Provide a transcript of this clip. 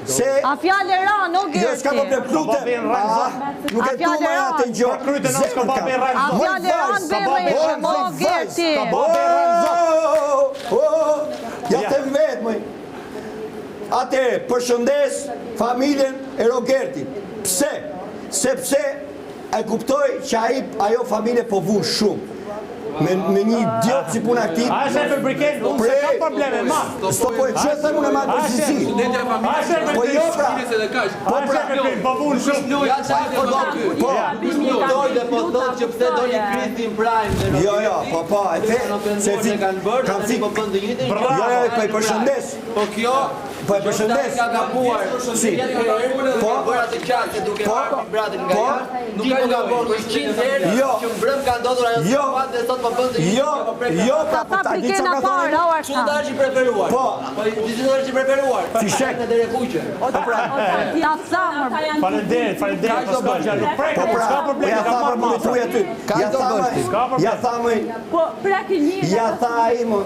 Se A fjalë e ranë, o Jo, Gerti. s'ka problem, lutem. A, nuk A e du fjalë më e atë ranë. gjë. Për kryet e nos ka Zemër babi kam. rrajnë A zot. Moj fjalë e ranë vajzë, be ka babi rrejshëm, rrajnë o zot. Gerti. Ka babi rrajnë zot. Oh, oh, ja Ja. them vetë, moj. Atëherë, përshëndes familjen e Rogertit. Pse? Sepse e kuptoj që ai ajo familje po vun shumë. Me, me një idiot si puna këtij. A është e për Briken, unë se kam probleme, ma. S'po po e që them unë e marrë përgjithësi. A është e për Po jo pra. Po pra, po vun shumë. Ja çfarë po do ky? Po. Doj dhe po thotë që pse doli Kristi në prime dhe Jo, jo, po po, e the, se se fik, kanë bërë, kam tani fik. po bën të njëjtën Bravo. Jo, jo, po e përshëndes. Po kjo Po e përshëndes. Ka gabuar. Si? Po Po. bërë atë qasje duke Po. marrë Big Brother nga Po. jashtë. Nuk ka po gabuar 100 herë Jo. që mbrëm ka ndodhur ajo Jo. situatë dhe sot po bën të njëjtën Jo, gjë, po prek. jo, pra, Ta po tha ta di Brikena çfarë ka para, thënë. o Çu Artan. është i preferuar? Po. Po di si është i preferuar. Fishek. Në dere kuqe. Po pra, Ta tha, mër. Faleminderit, faleminderit, po s'ka gjë, nuk prek, po pra, s'ka po problem, ja ka tha marrë për masa. thuj aty. Ja tha më, S'ka problem. ja tha më, Po, pra ke një ja tha ai më.